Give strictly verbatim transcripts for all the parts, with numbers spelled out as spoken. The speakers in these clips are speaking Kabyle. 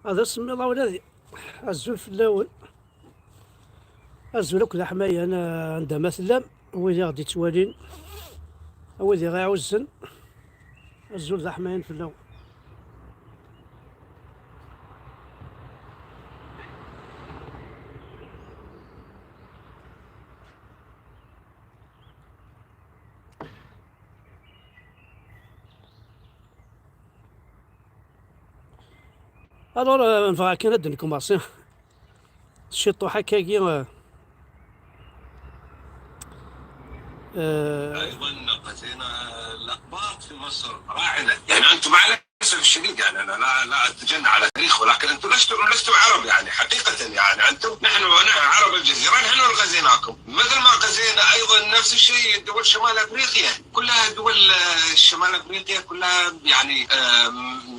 Ad asemmiḍ a wladi. Azul fell-awen. Azul akk d aḥmayan, eh, anda ma tellam, wid i ɣ-d-ittwalin, wid i ɣ-iɛuzzen. Azul d aḥmayan fell-awen. Alors, euh, nebɣa kan ad nkumaṣi ciṭuḥ akkagi, euh, euh, أيضًا قتينا الأقباط في مصر راعنا. يعني، أنتم على الأسف الشديد، يعني، أنا لا، لا أتجنى على التاريخ، ولكن أنتم لستم، لستم عرب، يعني، حقيقة، يعني، أنتم، نحن، نحن عرب الجزيرة، نحن اللي غزيناكم. مثل ما غزينا أيضًا نفس الشيء دول شمال أفريقيا، كلها دول، آه، شمال أفريقيا كلها، يعني، آم،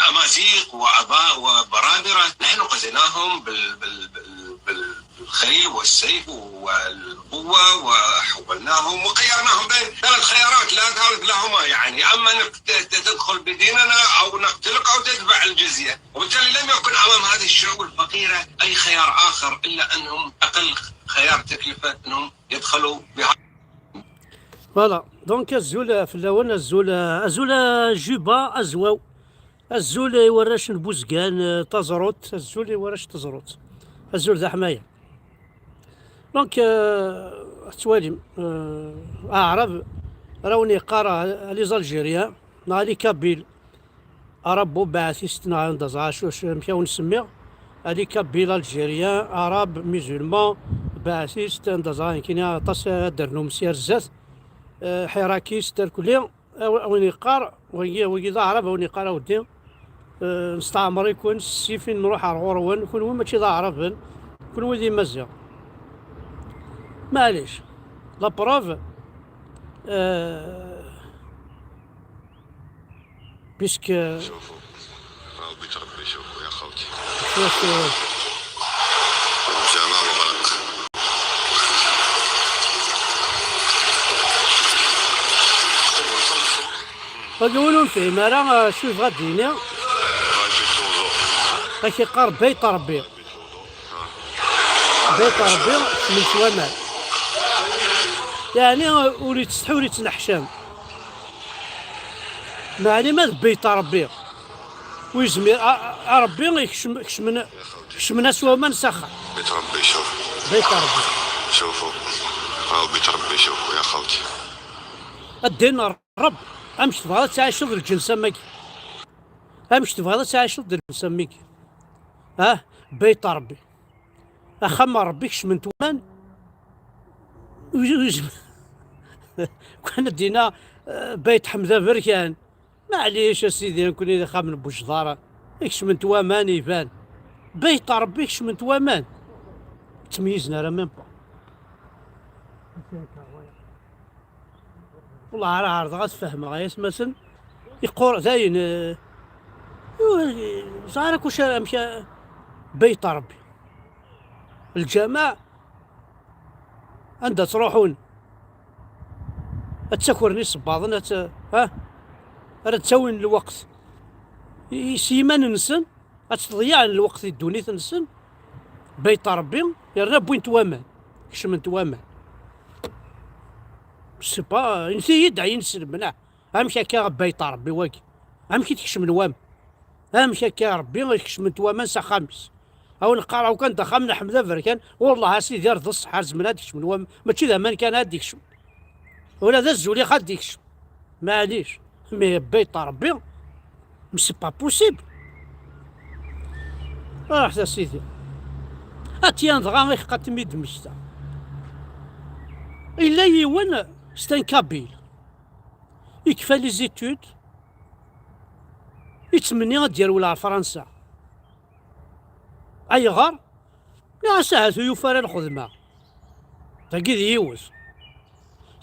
أمازيغ وأباء وبرابرة، نحن غزيناهم بال-، بال-، بال-، بال-، بالخيل والسيف والقوة، وحولناهم وخيرناهم بين ثلاث خيارات، لا ثالث لهما، يعني، أما أنك ت-، ت-، تدخل بديننا، أو نقتلك، أو تدفع الجزية. وبالتالي لم يكن أمام هذه الشعوب الفقيرة أي خيار آخر إلا أنهم أقل خيار تكلفة أنهم يدخلوا بها. Voilà, donc azul, euh, fell-awen, azul, euh, azul, euh, Juba, azwaw. Azul i warrac n Buzgan, eh, Taẓrut, azul i warrac n Taẓrut. Azul d aḥmaya. Donc, eh, tettwalim, eh, aɛrab, ara wen-yeqqar, eh, les Algériens, neɣ les Kabyles, arabo, baɛtist, neɣ anda ẓra acu, acu, amek ara wen-semmiɣ, les Kabyles, Algériens, arab, musulman, baɛtist, anda ẓra nekkini aṭas ad d-rnum si ar zdat, eh, ḥirakist, irkelli. A wi-, a win yeqqar, wagi, wagi d aɛrab, a win yeqqar, a weddi, eh, nesteɛmer-iken, s ssif i nruḥ ar ɣur-wen, kunwi mačči d aɛraben, kunwi d imaziɣen. Maɛlic, la preuve, eh, puisque شوفوا، راهو بيت ربي، شوفوا يا خوتي. شوفوا. الجامع مغلق. Wagi win ur nefhim ara, eh, acu yebɣa ad d-yini. Ad k-yeqqar Bayt Ṛebbi. Bayt Ṛebbi, kecmen s waman. Yeɛni ur yettsetḥi, ur yettneḥcam. Meɛni ma d Bayt Ṛebbi, ur yezmir, a, a, a Ṛebbi ikcem-, kecmen, kecmen-as waman s axxam. بيت ربي شوف. Bayt Ṛebbi. شوفوا. راهو بيت ربي شوفوا يا خوتي. الدين الرب. Amek tebɣiḍ ad tɛiceḍ d lǧens am wagi? Amek tebɣiḍ ad tɛiceḍ d lǧens am wagi? Ah, Bayt Ṛebbi. Axxam n Ṛebbi kecmen-t waman. Wi-, wi-, kan ad d-ina, eh, Bayt Ḥmed Aberkan. Maɛlic a sidi, nekkni d axxam n Bujdar. Kecmen-t waman, iban. Bayt Ṛebbi kecmen-t waman. Ur ttmeyyizen ara même pas. Wallah, ara ɛerḍeɣ ad fehmeɣ ay atmaten. Yeqqur dayen, eh, ur ẓriɣ ara kuc amek, eh, Bayt Ṛebbi. Lǧameɛ, anda ttruḥun, ad ttakren isebbaḍen, ad t-, ha? Ara d-ttawin lweqt i, i s yiman-nsen, ad ttḍeyyiɛen lweqt di ddunit-nsen, Bayt Ṛebbi, yerna wwin-t waman, kecmen-t waman. C'est pas, init-iyi-d ayen s lemneɛ. Amek akka Bayt Ṛebbi wagi? Amek i tkecmen waman? Amek akka Ṛebbi i kecmen-t waman s axxam-is? A wen-qqareɣ kan d axxam n Ḥmed Aberkan, wellah a sidi ar d ṣṣeḥ ar zemren ad kecmen waman, mačči d aman kan ad d-ikcem. Ula d azul ix ad d-ikcem. Maɛlic, mais Bayt Ṛebbi, mais c'est pas possible. Ruḥet a sidi. Atyan dɣa ixqatem i d-mmekta. Yella yiwen, c'est un kabyle. Yekfa les études, yettmenni ad d-yerwel ɣer Fransa. Ayɣer? Nniɣ-as ahat ur yufi ara lxedma. Dagi d yiwet.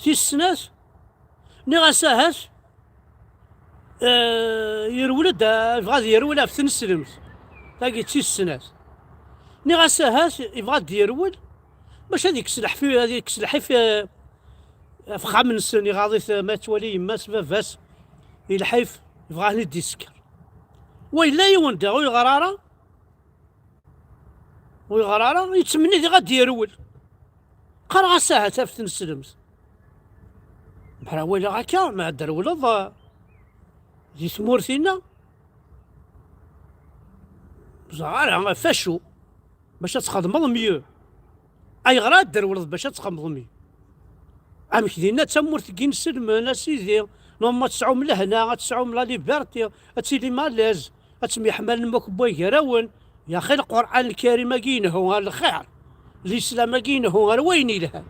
Tis snat, nniɣ-as ahat, eh, yerwel-d, eh, yebɣa ad yerwel ɣef tneslemt. Tagi d tis snat. Nniɣ-as ahat yebɣa ad d-yerwel bac ad yekkes lḥif, ad yekkes lḥif, eh, ɣef uxxam-nsen, iɣaḍ-it, eh, ma twali yemma-s, baba-s, i lḥif, yebɣa ad ten-id-isker. Wa yella yiwen diɣ ur yeɣri ara, ur yeɣri ara, yettmenni diɣ ad d-yerwel. Qqareɣ-as ahat af tneslemt. Mḥra walaɣ akka, ma ad d-rewleḍ, eh, di tmurt-inna, ẓer ara, facu, bac ad txedmeḍ mieux. Ayɣer ad d-rewleḍ bac ad txedmeḍ mieux? Amek dinna d tamurt n yinselmen, a sidi, normalement ad tesɛum lehna, ad tesɛum la liberté, ad tilim à l'aise, ad temyeḥmalem akk n wagarawen. Yaxi Lqur'an Lkarim-agi yenhu ɣer lxir, Lislam-agi yenhu ɣer wayen yelhan.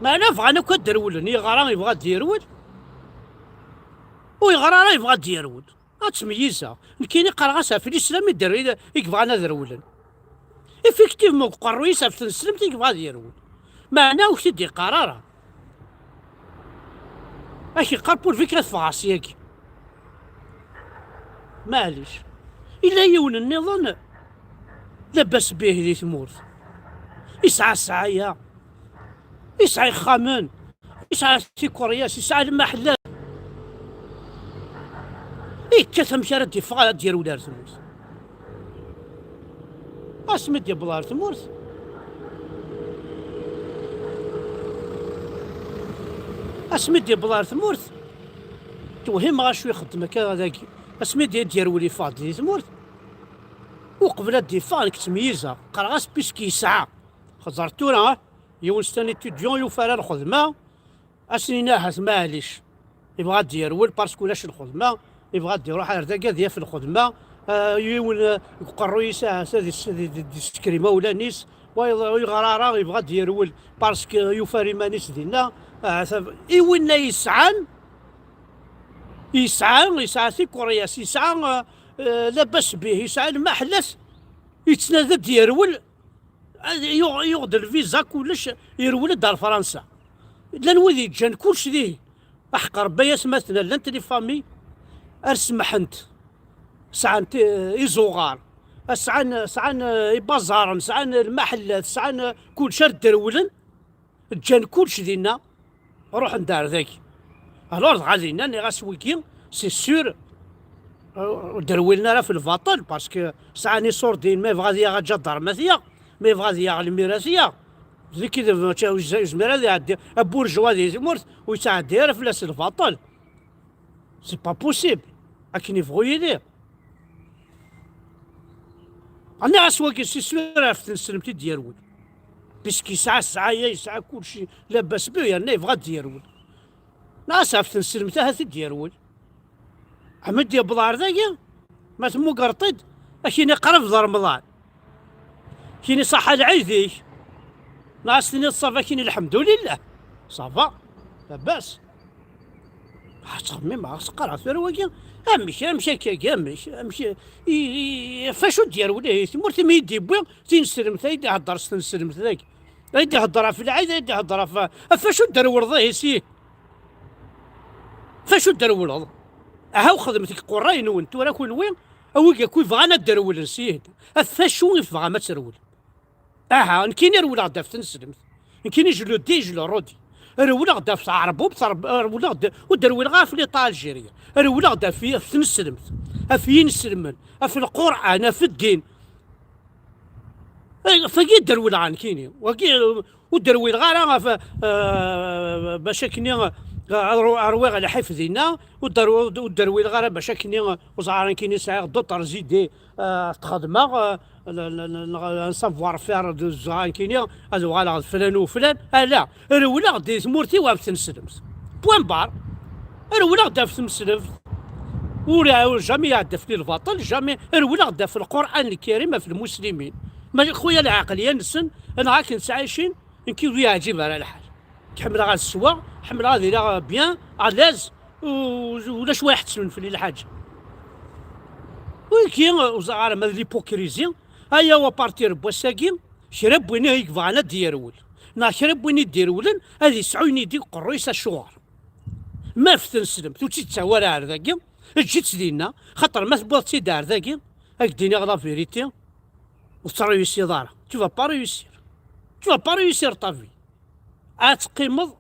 Meɛna bɣan akk ad d-rewlen, yeɣra yebɣa ad d-yerwel, ur yeɣra ara yebɣa ad d-yerwel. Ad ttmeyyizeɣ. Nekkini qqareɣ-as ɣef Lislam i d-, i d-, i yebɣan ad rewlen. Effectivement, deg uqerruy-is ɣef tneslemt i yebɣa ad yerwel. Meɛna ur k-t-id-iqqar ara. Ad k-iqqar pourvu que ad ffɣeɣ syagi. Maɛlic. Illa yiwen nniḍen, labas bih di tmurt. Isɛa ssɛaya. Isɛa ixxamen. Isɛa tikeryas, isɛa lmaḥellat. Ikkat amek ara d-iffeɣ, ad d-yerwel ar tmurt. Asmi d-yewweḍ ɣer tmurt, asmi d-yewweḍ ɣer tmurt, twehhimeɣ acu ixeddem akka dagi. Asmi d-, d-yerwel yeffeɣ-d di tmurt, uqbel ad d-iffeɣ, nekk ttmeyyizeɣ, qqareɣ-as puisque yesɛa. Xeẓẓer tura, ah, yiwen c'est un étudiant yufa ara lxedma, ad s-nini ahat maɛlic, yebɣa ad d-yerwel parce que ulac lxedma, yebɣa ad d-iruḥ ar dagi ad yaf lxedma, ah, yiwen, ah, deg uqerruy-is ahat ad is-, ad d-, d-, d-isekker imawlan-is, wayeḍ ur yeɣra ara, yebɣa ad d-yerwel parce que yufa iman-is dinna, ahat i winna yesɛan, yesɛa, yesɛa tikeryas, yesɛa, ah, ah, labas bih, yesɛa lmaḥellat, yettnadi ad d-yerwel, ad yuɣ-, yuɣ-d lviza kullec, yerwel-d ar Fransa. Llan wid yeǧǧan kullec dihin. Aḥeqq Rebbi ay atmaten, llant les familles ar semmḥent, sɛant, eh, izuɣar, sɛan, sɛan, eh, ibaẓaren, sɛan lmaḥellat, sɛan, eh, kullec ar d-rewlen, ǧǧan kullec dinna, ruḥen-d ar dagi. Alors dɣa dinna nniɣ-as wigi, c'est sûr, ur d-rewlen ara f lbaṭel, parce que sɛan iṣurdiyen, ma yebɣa ad yaɣ aǧadar ma t-yaɣ, ma yebɣa ad yaɣ lmir ad t-yaɣ. D nekk i d, mačči, ur yezmir ad iɛeddi aburju ad di tmurt, ur yettɛeddi ara fell-as lbaṭel. C'est pas possible. Akken yebɣu yili. Nniɣ-as wagi, c'est sûr ɣef tneslemt i d-yerwel. Puisque yesɛa ssɛaya, yesɛa kulci, labas bih, yerna yebɣa ad d-yerwel. Nniɣ-as ɣef tneslemt ahat i d-yerwel. Amek d-yewweḍ ɣer dagi? Ma temmugreḍ-t-id, ad k-yini qrib d Remḍan. Kini ṣaḥa lɛid-ik. Neɣ ad s-tiniḍ ça va, kini lḥemdulillah. Ça va. Labas. Ah, ttxemmimeɣ, qqareɣ tura wagi, amek, amek akka, amek, amek, i, i, ɣef acu d-yerwel ihi tmurt imi i d-yewwi tineslemt, ay d-ihedder s tneslemt dagi. Ay d-ihedder ɣef lɛid, ay d-ihedder ɣef, ɣef acu d-trewleḍ ihi syin? Ɣef acu d-trewleḍ? Aha, xedmet deg iqerray-nwen tura kunwi, a wigi akk yebɣan ad d-rewlen syin. Ɣef acu i tebɣam ad trewlem? Aha, nekkini rewleɣ-d ɣef tneslemt. Nekkini je le dis, je le redis. Rewleɣ-d ɣef tɛerbubt, rewleɣ-d, ur d-rewleɣ ɣef l'État algérien. Rewleɣ-d ɣef, ɣef tneslemt, ɣef yinselmen, ɣef Lqur'an, ɣef ddin. Eh, ɣef wagi i d-rewleɣ nekkini. Wagi, eh, ur d-rewleɣ ara ɣef, eh, bac akkenni, eh, rwiɣ lḥif dinna, ur d-, ur d-rewleɣ ara bac akkenni, eh, ur ẓriɣ ara nekkini sɛiɣ d'autres idées, eh, ad t-xedmeɣ, eh, n savoir-faire d ẓriɣ nekkini ad uɣaleɣ d flan u flan. Ala, rewleɣ-d di tmurt-iw ɣef tneslemt. Point barre. Rewleɣ-d ɣef tneslemt. Ur, ur jamais iɛedda fell-i lbaṭel, jamais. Rewleɣ-d ɣef Lqur'an Lkarim, ɣef lmuslimin. Ma xuya lɛeqliya-nsen, neɣ akken ttɛicin, nekk ur yeɛǧib ara lḥal. Ḥemmleɣ ad sweɣ, ḥemmleɣ ad iliɣ bien, à l'aise, u-, ulac wa iḥettmen fell-i lḥaǧa. Wigi, ur ẓriɣ ara ma d l'hypocrisie, aya à partir n wass-agi, kra n win i yebɣan ad d-yerwel, neɣ kra n win i d-irewlen, ad yesɛu ayen i d-iqerru-is acuɣer. Ma ɣef tneslemt, ur tt-id-ttawi ara ar dagi, eǧǧ-itt dinna, xaṭer ma tewwiḍ-tt-id ar dagi, ad k-d-iniɣ la vérité, ur tettṛeyusiḍ ara. Tu vas pas réussir. Tu vas pas réussir ta vie. Ad teqqimeḍ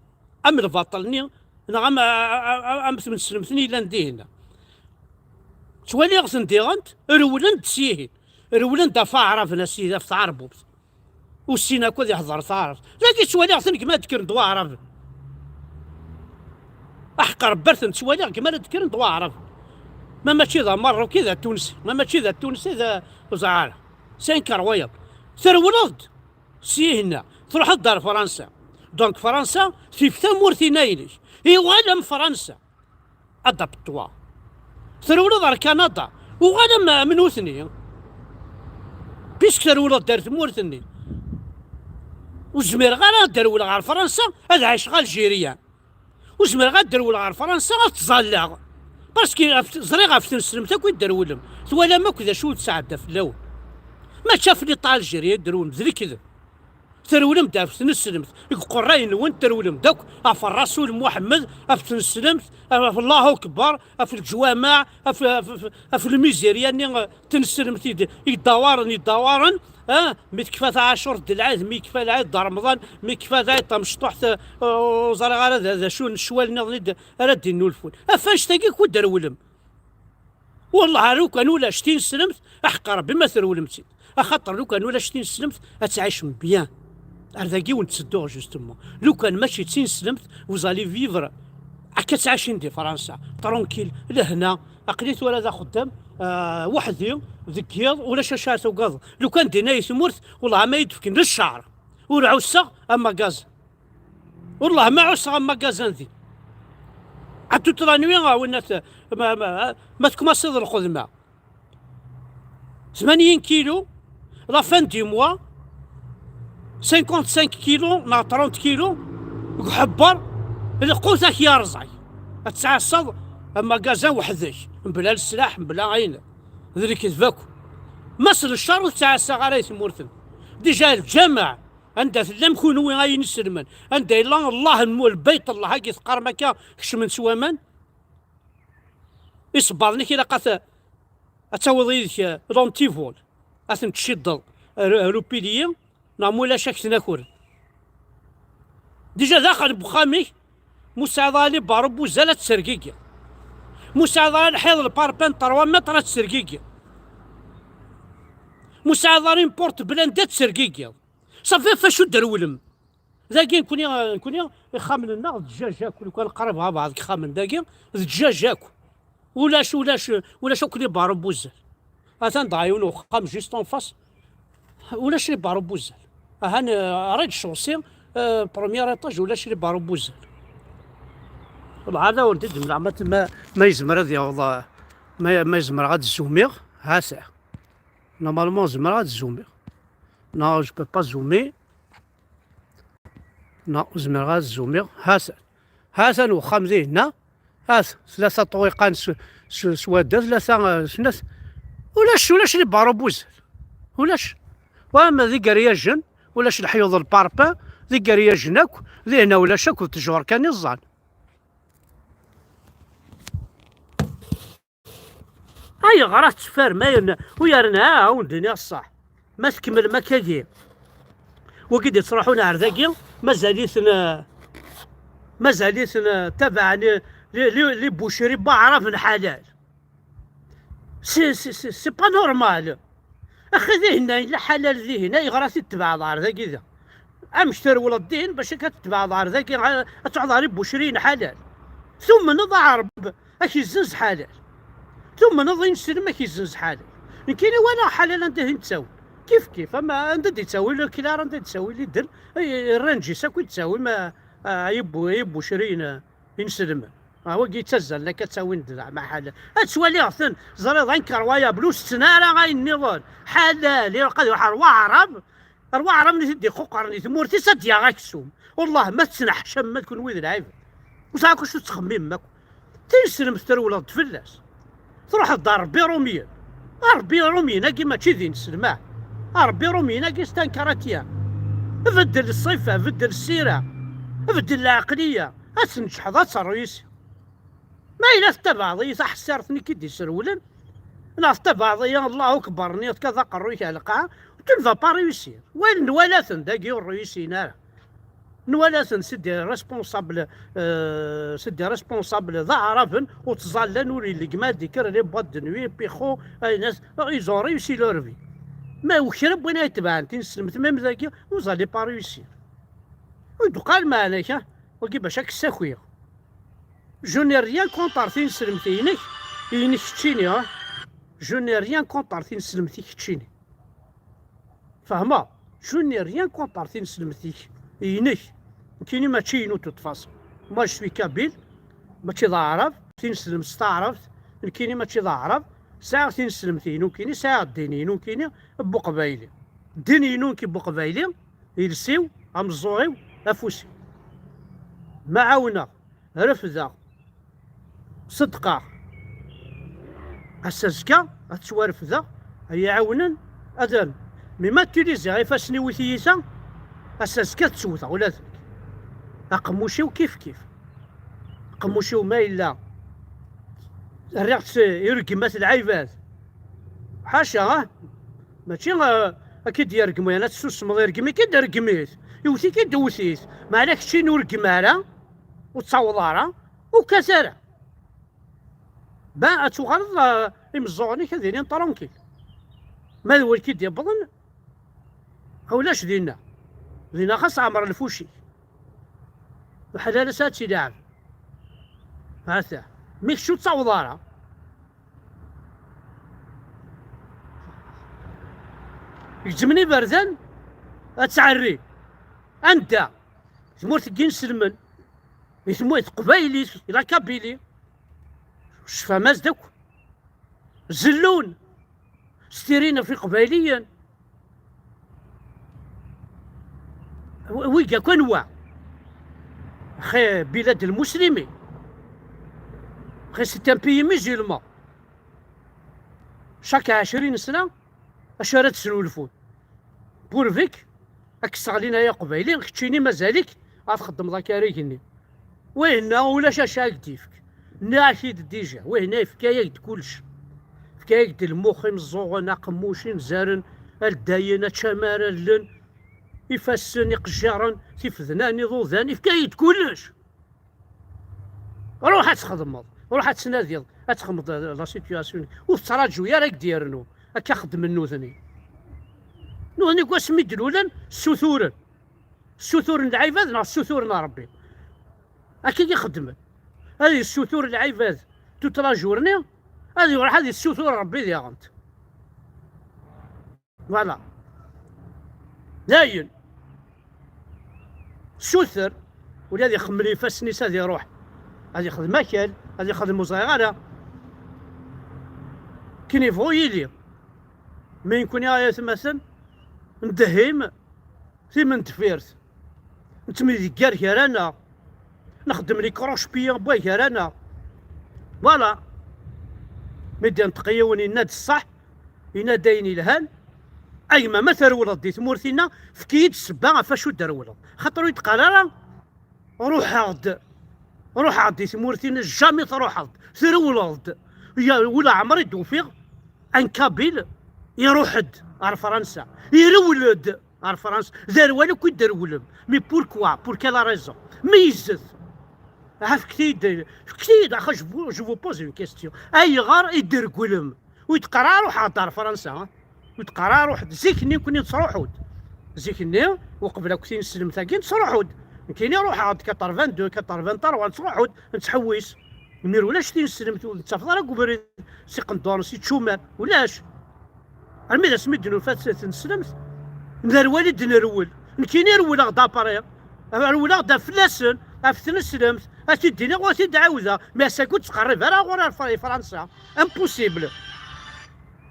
am lbaṭel-nni, neɣ am, am, am, am tneslemt-nni yellan dihin. Ttwaliɣ-ten diɣen rewlen-d syihin, rewlen-d ɣef Aɛraben, a sidi, ɣef tɛerbubt. Ur ssin akk ad ihḍer taɛrabt. Dagi ttwaliɣ-ten gma ddekren-d Waɛraben. Aḥeqq Rebbi ar ten-ttwaliɣ gma la ddekren-d Waɛraben. Ma mačči d Ameṛṛuki d Atunsi, ma mačči d Atunsi d, ur ẓriɣ ara. C'est incroyable. Trewleḍ-d syihen, truḥeḍ-d ar Fransa. Donc Fransa tif tamurt-inna-inek. Iwala am Fransa. Adaptoir. Trewleḍ ar Kanada, uɣal am, am nutni. Puisque trewleḍ-d ar tmurt-nni. Ur zmireɣ ara ad d-rewleɣ ɣer Fransa, ad ɛiceɣ Algérien. Ur zmireɣ ad d-rewleɣ ɣer Fransa, ad ttẓallaɣ. Parce que ɣef, ẓriɣ ɣef tneslemt akk i d-trewlem. Twalam akk d acu i d-tesɛedda fell-awen. Mačči ɣef l'État algérien i d-trewlem, d lekdeb. Trewlem-d ɣef tneslemt, deg uqerray-nwen trewlem-d akk ɣef Rasul Muḥemmed, ɣef tneslemt, ɣef Allahu Akbar, ɣef leǧwameɛ, ɣef, ɣef, ɣef, ɣef lmizirya-nni, eh, tneslemt i d-, i yeddawaren, yeddawaren, ah, mi tekfa taɛacurt d lɛid, mi yekfa lɛid d Remḍan, mi yekfa lɛid tamecṭuḥt, eh, ur ẓriɣ ara d, d acu n ccwal nniḍen i d, ara d-innulfun. Ɣef annect-agi akk i d-trewlem. Wellah, lukan ulac tineslemt, aḥeqq Rebbi ma trewlem-tt-id. Axaṭer lukan ulac tineslemt, ad tɛicem bien. Ar dagi wen-ttedduɣ, justement. Lukan mačči d tineslemt, vous allez vivre. Akka ttɛicin di Fransa, tranquille, lehna. Aql-i tura d axeddam, ah, weḥd-i, deg yiḍ, ulac acu ara tugadeḍ. Lukan dinna i tmurt, wellah ma yi-d-fken d cceɛr. Ur ɛusseɣ amagaz. Wellah ma ɛusseɣ amagazan din. À toute la nuit, ah, winna t-, ma, ma, ma tkumaṣiḍ lxedma. Tmanyin kilu, la fin du mois, cinquante-cinq kilu neɣ trente kilu, deg uḥebber, lqut ak yerẓay. Ad tɛassaḍ amagazan weḥd-k, mebla leslaḥ, mebla ayen. D lekdeb akk. Ma s leccer ur ttɛassaɣ ara i tmurt-nni. Déjà lǧameɛ, anda tellam kunwi ay inselmen, anda yella Allah, lbayt Allah-agi teqqarem akka, kecmen s waman. Isebbaḍen-ik ilaq ad t-, ad tawiḍ yid-k, eh, l'antivol, ad ten-tciddeḍ, ru-, rupiliyi, neɣ ma ulac ad k-tnaker. Déjà daxel n wexxam-ik, ma ur tesɛiḍ ara les barreaux n wuzzal ad tsergigiḍ. Ma ur tesɛiḍ ara lḥiḍ, le parpaing n trois mètres ad tsergigiḍ. Ma ur tesɛiḍ ara une porte blindée ad tsergigiḍ. Safi, ɣef wacu d-trewlem? Dagi nekni, nekni ixxamen-nneɣ d ddjaj akk, lukan qrib ɣer beɛḍ ixxamen dagi, d ddjaj akk. Ulac, ulac, ulac akk les barreaux n wuzzal. Atan dɣa yiwen uxxam juste en face, ulac les barreaux n wuzzal. Ahan, euh, rez-de-chaussée, euh, premier étage, ulac les barreaux n wuzzal. Lɛada ur d-id-mleɣ ma, ma, ma yezmer ad yaweḍ, euh, ma, ma zemreɣ ad zoomiɣ, ha-t-a. Normalement, zemreɣ ad zoomiɣ. Non, je peux pas zoomer. Non, ur zmireɣ ad zoomiɣ. Ha-t-an. Ha-t-an uxxam dihinna. Ha-t, tlata ṭṭwiqan s, s, s wadda, tlata, eh, snat. Ulac, ulac les barreaux n wuzzal. Ulac. Wa ma d igeryajen, ulac leḥyuḍ, le parpaing, d igeryajen akk, dihinna ulac akk, d ttjur kan i ẓẓan. Ayɣer ad teffarem ayen ur yerna? Ah, a wen-d-iniɣ ṣṣeḥ. Ma tkemmlem akkagi, wigi d-ittruḥun ar dagi, mazal-iten, eh, mazal-iten, eh, tabaɛen i, li, li, li boucherie n waɛrab n ḥalal. C'est, c'est, c'est, c'est pas normal. Axi dihin yella ḥalal dihin, ayɣer ad t-id-tebɛeḍ ɣer dagi da? Amek trewleḍ dihin bac akka ad t-tebɛeḍ ɣer dagi, ad truḥeḍ ɣer ibucriyen ḥalal? Tumneḍ aɛreb ad k-izzenz ḥalal. Tumneḍ ineslem ad k-izzenz ḥalal. Nekkini walaɣ ḥalal anda i ten-ttawin. Kif kif, ama anda d-ittawi le clair, anda d-ittawi lidel, ay, rranǧis akk i d-ttawi, ma, a, ibu-, ibucriyen, a, ineslmen. A, wagi yettazzalen akka ttawin-d zeɛma ḥalal. Ad ttwaliɣ-ten, ẓriɣ d incroyable, ur setten ara ayen nniḍen. Ḥalal, ilaq ad iruḥ ar waɛrab, ar waɛrab-nni t-id-iquqren i tmurt-is ad d-yaɣ aksum. Wellah, ma tettneḥcam ma d kunwi d lɛibad. Ur sɛiɣ akk acu tettxemmimem akk. Tineslemt trewleḍ-d fell-as. Truḥeḍ-d ar Rebbi Rumyen. Ar Rebbi Rumyen-agi mačči d ineslem, ah. Ar Rebbi Rumyen-agi c'est un chrétien. Beddel ṣṣifa, beddel ssira, beddel lɛeqliya. Ad tneǧḥeḍ, ad terruyisi. Ma yella tettabaɛeḍ-iyi taḥessirt-nni i k-id-isrewlen, neɣ tettabaɛeḍ-iyi Allahu Akbar-nni, tekkateḍ aqerruy-ik ar lqaɛa, tu ne vas pas réussir. Wayen nwala-ten dagi ur ruyusin ara. Nwala-ten, c'est des responsables, euh, c'est des responsables d aɛraben, ur ttẓallan, ur ilegma d ikker les boîtes de nuit, pixo, aynas, ils ont réussi leur vie. Ma u kra n win ay tebɛen tineslemt, même dagi, vous allez pas réussir. Ur d-qqar meɛna-k, ah, wagi bac ad k-ssakiɣ. Je n'ai rien contre tineslemt-inek, inek keččini, ah. Je n'ai rien contre tineslemt-ik keččini. Fehmeɣ, je n'ai rien contre tineslemt-ik, inek. Nekkini mačči inu de toute façon. Moi, je suis kabyle, mačči d aɛrab, tineslemt s taɛrabt, nekkini mačči d aɛrab, sɛiɣ tineslemt-inu nekkini, sɛiɣ ddin-inu nekkini, n buqbayli. Ddin-inu nekk n buqbayli, iles-iw, ameẓẓuɣ-iw, afus-iw. Ma ɛawneɣ, refdeɣ, ṣeddqeɣ. Ass azekka ad ttwarefdeɣ, ad yi-ɛawnen, ad, mi ma utiliziɣ ifassen-iw i tiyita, ass azekka ad ttewteɣ ula d nekk. Aqemmuc-iw kif kif. Aqemmuc-iw ma yella rriɣ-t i rregmat n lɛibad. Ḥaca, ah, mačči, ah, ad k-id-yergem, yan ad tessusmeḍ, irgem-ik-id, rgem-it, iwet-ik-id, wet-it. Meɛna keččini ur reggem ara, ur ttaweḍ ara, ur kkat ara. Ben, ad tuɣaleḍ, ah, imeẓẓuɣen-ik ad ilin tranquille. Ma d win k-id-yewwḍen, ulac dinna. Dinna xas ɛmer lfuci. Uḥlal ass ad tt-ilɛeb. Ata. Mi kečč ur ttaweḍ ara. Gezzmen iberdan ad tɛerri. Anda? Tmurt n yinselmen. Di tmurt teqbaylit, la Kabylie. Cfam-as-d akk. Zellun. Stirin ɣef Iqbayliyen. Wi-, wigi akk anwa? Xi bilad lmuslimin. Xi c'est un pays musulman. Chaque ɛecrin sna, acu ara tesnulfun? Pourvu-k ad k-sseɣlin ay aqbayli, keččini mazal-ik ad txeddmeḍ akka ara igenni. Wihin-a ulac acu ara k-d-yefk. Nniɣ-ak-id dija, wihin-a yefka-yak-d kullec. Yefka-yak-d lmux, imeẓẓuɣen, aqemmuc, inzaren, aldayen, ačamar, allen, ifassen, iqejjiren, tifednan, iḍudan, yefka-yak-d kullec. Ruḥ ad txedmeḍ, ruḥ ad tnadiḍ, ad txedmeḍ la situation. Ur tettraǧu ara ad k-d-yernu. Akka xeddmen nutni. Nutni deg wasmi d-lulen, ssuturen. Ssuturen lɛibad neɣ ssuturen Ṛebbi. Akka i xeddmen. Ad yessutur lɛibad toute la journée, ad iruḥ ad yessutur Ṛebbi diɣent. Voilà. Dayen. Suter, ula ad ixemmel ifassen-is ad iruḥ. Ad ixdem akal, ad ixdem ur ẓriɣ ara. Ken yebɣu yili. Mi nekkni ay atmaten, ndehhim timendeffirt. Nettemdeggar gar-aneɣ. Nexdem les croche-pieds n way gar-aneɣ. Voilà. Mi d-yenṭeq yiwen, yenna-d ṣṣeḥ, yenna-d ayen ilhan. A gma, ma trewleḍ di tmurt-inna, efk-iyi-d ssebba ɣef wacu d-trewleḍ. Xaṭer ur yi-d-qqar ara, ruḥeɣ-d, ruḥeɣ-d di tmurt-inna, jamais truḥeḍ-d, trewleḍ-d. Ya, ula ɛmer i d-ufiɣ un kabyle iruḥ-d ar Fransa. Irewel-d ar Fransa. D arwal akk i d-trewlem. Mais pourquoi? Pour quelle raison? Meyyzet. Aha, fket-iyi-d, fket-iyi-d, axa, je vous, je vous pose une question. Ayɣer i d-tregglem? Ur d-qqar ara ruḥeɣ-d ar Fransa, ha? Ur d-qqar ara ruḥ-d. Zik-nni nekkni nettruḥu-d. Zik-nni, uqbel akk tineslemt-agi, nettruḥu-d. Nekkini ruḥeɣ-d quatre-vingt-deux, quatre-vingt-trois, nettruḥu-d, nettḥewwis. Imir ulac tineslemt, ur nettafeḍ ara deg ubrid, si Qenduren, si Čumar, ulac. Armi d asmi d-nufa t-, tineslemt, nerwel i d-nerwel. Nekkini rewleɣ-d après, rewleɣ-d ɣef fell-asen, ɣef tneslemt, ad t-id-iniɣ, ur t-id-ɛawdeɣ, mais ass-agi ur ttqerrib ara ɣur ar Fr-, Fransa. Impossible.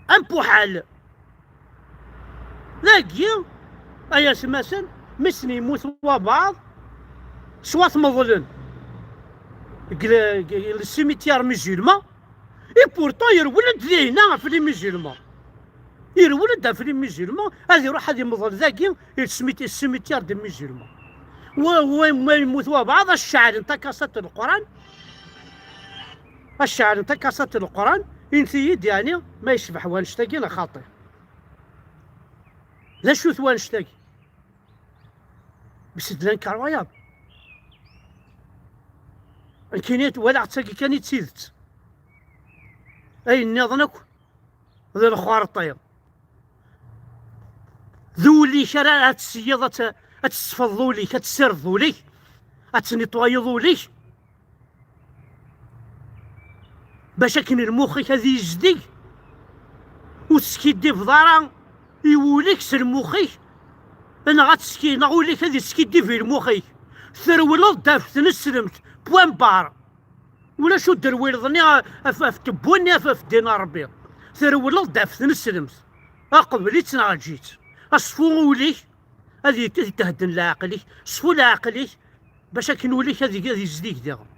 Ampuḥal. Dagi, ay atmaten, mi sen-yemmut wabɛaḍ, swat meḍlen deg le, deg le cimetière musulman, et pourtant yerwel-d dinna ɣef les musulmans. Yerwel-d ɣef les musulmans, ad iruḥ ad imḍel dagi, il cimetière des musulmans. Wa, wa, ma yemmut wabɛaḍ, ad ceɛlen takaṣat n Leqran, ad ceɛlen takaṣat n Leqran, init-iyi-d, yeɛni, ma yecbeḥ wanect-agi neɣ xaṭi. D acu-t wanect-agi? Mais c'est de l'incroyable. Nekkini walaɣ-tt-agi kan i d tidet. Ayen nniḍen akk d lxerṭi. D ul-ik ara ad tesyiḍ, ad t-, ad tesfeḍ ul-ik, ad tessirdeḍ ul-ik, ad tnitwayeḍ ul-ik, bac akken lmux-ik ad yezdig, ur teskiddibeḍ ara i wul-ik s lmux-ik, neɣ ad teski-, neɣ ul-ik ad yeskiddib i lmux-ik. Trewleḍ-d ɣef tneslemt, point barre. Ulac ur d-trewleḍ-nni ɣef, ɣef tewwurt-nni ɣef, ɣef ddin n Ṛebbi. Trewleḍ-d ɣef tneslemt. Aqbel-itt neɣ eǧǧ-itt. Aṣfu ul-ik, ad yet-, ad yethedden leɛqel-ik. Ṣfu leɛqel-ik, bac akken ul-ik ad, ad yezdig diɣen.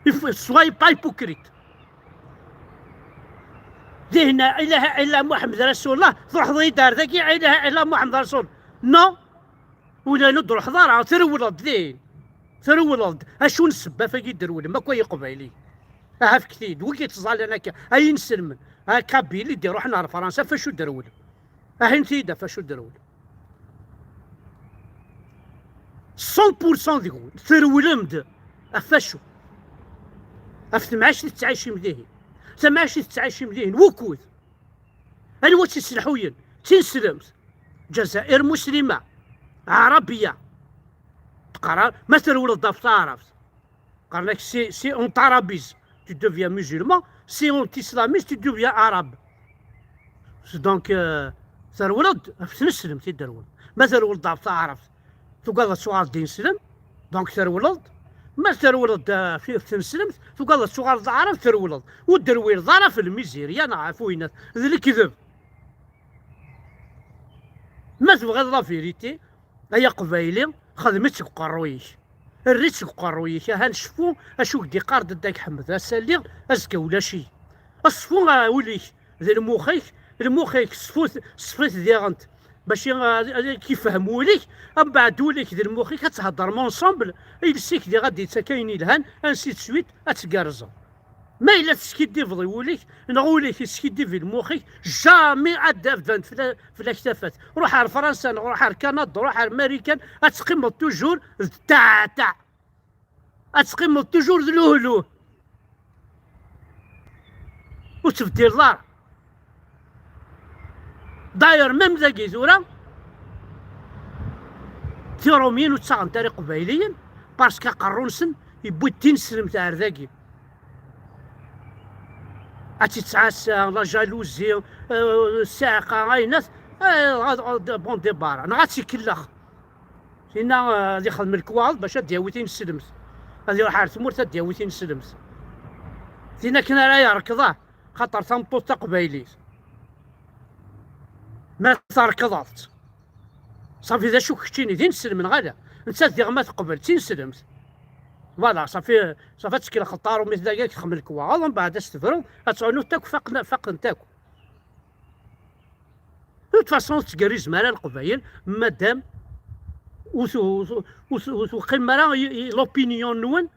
If-, soyez pas hypocrite. Dihin, la ilaha illa Muḥemmed Rasulullah, truḥeḍ-iyi-d ar dagi, la ilaha illa Muḥemmed Rasul. Non. Ula ur d-truḥeḍ ara, trewleḍ din. Trewleḍ-d. Acu n ssebba-agi i d-trewlem akk ay Iqbayliyen? Aha, fket-iyi-d. Wi yettẓallan akka? Ay inselmen. A Kabili d-iruḥen ar Fransa, ɣef acu d-trewlem? Ahin-t-id ɣef acu d-trewlem. Cent pour cent deg-wen. Trewlem-d. Ɣef acu? Ɣef temɛict i tettɛicim dihin. Tamɛict i tettɛicim dihin. Wukud? Anwa tt-isselḥuyen? D tineslemt. Ǧazair muslima. Ɛarabiya. Teqqar, ma trewleḍ ɣef taɛrabt. Qqaren-ak, si, si on t'arabise, tu deviens musulman, si on t'islamise, tu deviens arabe. Donc, euh, trewleḍ-d ɣef tneslemt i d-trewleḍ. Ma trewleḍ ɣef taɛrabt, tugadeḍ ad tuɣaleḍ d ineslem, donc trewleḍ-d. Ma trewleḍ-d, euh, ɣef tneslemt, tugadeḍ ad tuɣaleḍ d aɛrab, trewleḍ. Ur d-trewleḍ ara ɣef lmizirya neɣ ɣef winnat. D lekdeb. Ma tebɣiḍ la vérité, ay aqbayli, xdem-itt seg uqerruy-ik. Err-itt seg uqerruy-ik, ahan cfu acu k-d-iqqar Dda Ḥmed, ass-a lliɣ, azekka ulac-iyi. Ṣfu, ah, ul-ik d lmux-ik, lmux-ik ṣfu-t, ṣfu-t diɣen, bac i, ah, ad k-ifhem wul-ik, mbeɛd ul-ik d lmux-ik ad theddrem ensemble, iles-ik diɣ ad d-yettak ayen yelhan, ainsi de suite, ad tgerrzeḍ. Ma yella teskiddibeḍ i wul-ik, neɣ ul-ik yeskiddib i lmux-ik, jamais ad d-abdant fell-, fell-ak tafat. Ruḥ ar Fransa, neɣ ruḥ ar Kanada, ruḥ ar Marikan, ad teqqimeḍ toujours d taɛtaɛ. Ad teqqimeḍ toujours d luhluh. Ur tebdileḍ ara. D'ailleurs, même dagi tura, Tiṛumyin ur ttaɣent ara Iqbayliyen, parce que aqerru-nsen yewwi-d tineslemt ar dagi. Ad tt-ittɛassa, la jalousie, euh, ssiɛqa, ayennat, euh, bon, débarre, neɣ ad tt-ikellex. Tinna, eh, ad ixdem lekwaɣeḍ bac ad d-yawi tineslemt. Ad iruḥ ar tmurt ad d-yawi tineslemt. Tin akken ara yerkeḍ, ah, xaṭer tameṭṭut taqbaylit. Ma terkeḍ-tt, ṣafi d acu keččini, d ineslem neɣ ala? Nettat diɣ ma teqbel, d tineslemt. Voilà, ṣafi, ṣafi ad tekker lxeṭṭar umi tella ad texdem lekwaɣeḍ, mbeɛd ad s-tebruḍ, ad tɛunnuḍ akk, faqen, faqen-t akk. De toute façon, ur tettgerrizem ara Leqbayel, madam, ur tu-, ur tu-, ur tu-, ur tuqimem ara i, i l'opinion-nwen,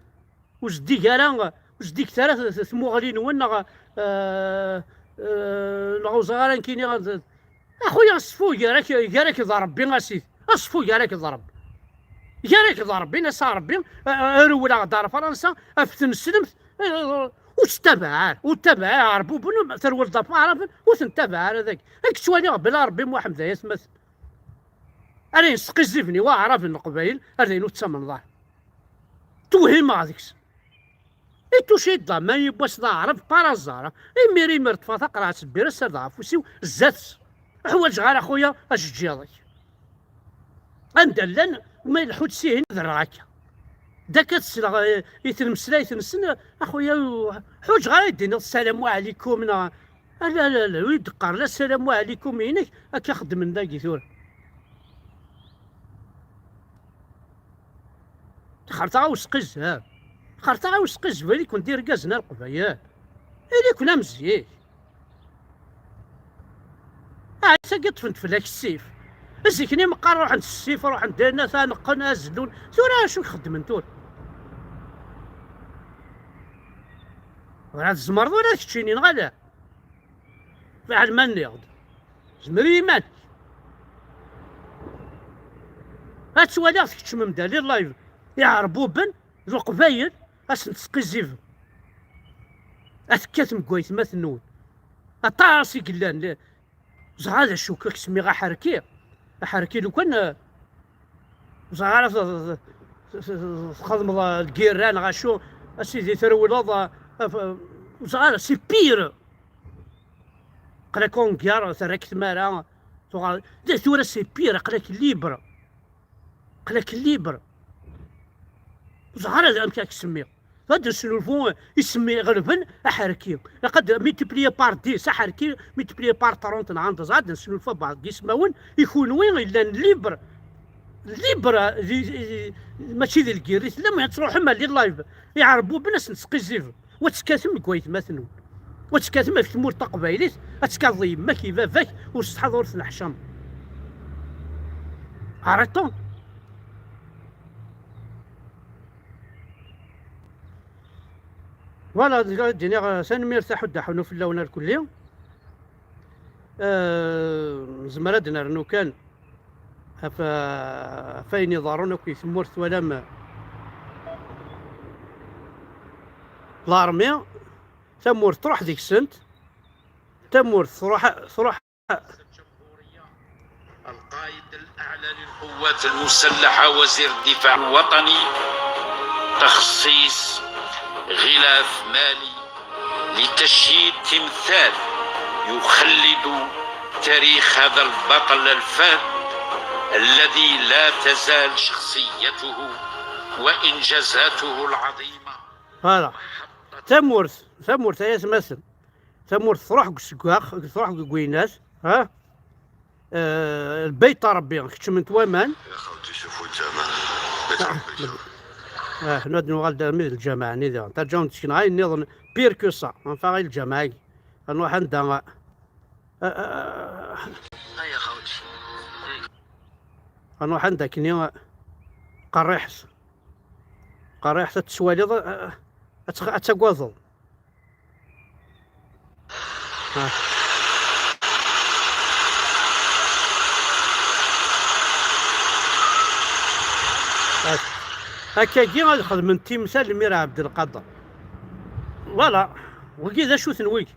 ur zeddig ara, ur zeddiget ara t-, t-, tmuɣli-nwen, neɣ, euh, euh, neɣ ur ẓriɣ ara nekkini, a xuya, ṣfu gar-ak, gar-ak d Ṛebbi, a sidi, ṣfu gar-ak d Ṛebbi. Gar-ak d Ṛebbi, nas a Ṛebbi, euh, rewleɣ-d ar Fransa, ɣef tneslemt, euh, ur tettabaɛ ara, ur tettabaɛ ara Ɛerbuben, terwel-d ɣef Aɛraben, ur ten-ttabaɛ ara dagi. Ad k-ttwaliɣ bla Ṛebbi Muḥemmed, ay atmaten. Ara yesqiziben i Waɛraben n Leqbayel, ar d ayen ur ttamneḍ ara. Tewhimeɣ deg-s. I tuci d aman yiwwas d Aɛrab, par hasard. Imir, imir ṭṭfeɣ taqerɛet n lbira, ssardeɣ afus-iw, zdat-s. Ur ḥwaǧeɣ ara, a xuya, ajeǧǧiḍ-ik. Anda llan, ma ileḥḥu-d sihin, ad rreɣ akka. D akka ad sleɣ i, i tlemeslayt-nsen, a xuya, ur ḥwaǧeɣ ara ad d-tiniḍ ssalamu ɛlikum, neɣ, ala, ala, ala, ur yi-d-qqar la ssalamu ɛlikum-inek, akka xeddmen dagi tura. Xerṭaɣ awesqizzeb. Xerṭaɣ awesqizzeb, ili-ken d irgazen a Leqbayel. Ili-ken am zik. Ah, tagi ṭṭfen-d fell-ak ssif. Zik-nni meqqar ruḥen s ssif, ruḥen d ayen ata neqqen, azellun. Tura acu i xeddmen tura? Ur tzemreḍ ula d keččini, neɣ ala? Fiɛel ma nniɣ-d. Zmer i yiman-ik. Ad twaliɣ tkeččmem-d ar les lives iɛerbuben d Leqbayel, ad sen-tesqizzibem. Ad tekkatem deg waytmaten-nwen. Aṭas i yellan. Ẓer d acu k-semmiɣ aḥerki. Aḥerki lukan, eh, ẓer ara t-, t-, t-, t-, txedmeḍ, eh, lgirra neɣ acu, a sidi trewleḍ, eh, af-, ẓer ara, c'est pire. Aql-ak en guerre, terra-k tmara, tuɣal, d tura c'est pire, aql-ak libre. Aql-ak libre. Ẓer ara amek ad k-semmiɣ. Ad nesnulfu isem iɣelben aḥerki. Ilaq ad multiplier par dix aḥerki, multiplier par trente neɣ anda ẓer ad nesnulfu par dix ismawen i kunwi yellan libre. Libre, di, di, di, mačči di lgirri tellam, ad truḥem ar les lives iɛerbuben ad sen-tesqizzibem. Wa tekkatem deg waytmaten-nwen. Wa tekkatem ɣef tmurt taqbaylit, ad tekkateḍ yemma-k i baba-k, ur tessetḥaḍ ur tneḥcameḍ. Arrêtons. Voilà, d-, d-, d-iniɣ, eh, tanemmirt a Ḥuddu Ḥunu fell-awen irkelli. Eh, nezmer ad d-nernu kan ɣef, ɣef wayen iḍerrun akk i tmurt, twalam, eh, l'armée, tamurt truḥ deg-sent, tamurt truḥ, truḥ. القائد الأعلى للقوات المسلحة، وزير الدفاع الوطني، تخصيص غلاف مالي لتشييد تمثال يخلد تاريخ هذا البطل الفذ الذي لا تزال شخصيته وإنجازاته العظيمة. Voilà. Tamurt, tamurt ay atmaten. Tamurt truḥ deg useggax, truḥ deg ugwinas, ha? Eh, lbayt n Ṛebbi, keččmen-t waman. Ya xawti, شوفوا الجامع. Ah, ah, ad nuɣal d armi d lǧameɛ-nni diɣen. Tarǧaw n tekna, ayen nniḍen, pire que ça. Enfin, ay lǧameɛ-agi. Ad nruḥ anda, ah, ah, ah, Ya xawti. Ad nruḥ anda akkenni, ah, qerriḥet. Qerriḥet ad tettwaliḍ, ah, ah, ad tɣ-, ad tagadeḍ. Ah. Ah. Akkagi ad xedmen timsal Lmir Ɛebdelqader. Voilà. Wigi d acu-ten wigi?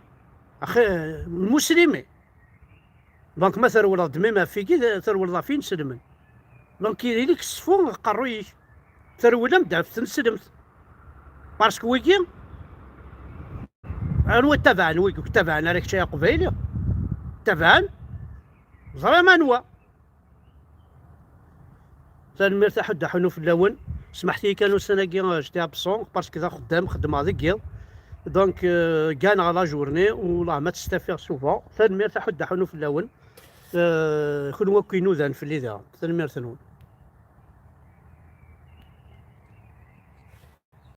Axi, lmuslimi. Donc, ma trewleḍ-d même ɣef wigi, trewleḍ ɣef inselmen. Donc, ili-k ṣfu aqerruy-ik. Trewlem-d ɣef tneslemt. Parce que wigi, anwa ttabaɛen wigi? Ur k-ttabaɛen ara kečč ay aqbayli. Ttabaɛen, ẓriɣ anwa. Tanemmirt a Ḥuddu Ḥunu fell-awen. Smaḥet-iyi kan ussan-agi, euh, j'étais absent parce que d axeddam, xeddmeɣ deg yiḍ. Donc, euh, gganeɣ la journée, wellah ma tt-stafiɣ souvent. Tanemmirt a Ḥuddu Ḥunu fell-awen. Euh, kunwi akk inudan fell-i daɣen. Tanemmirt-nwen.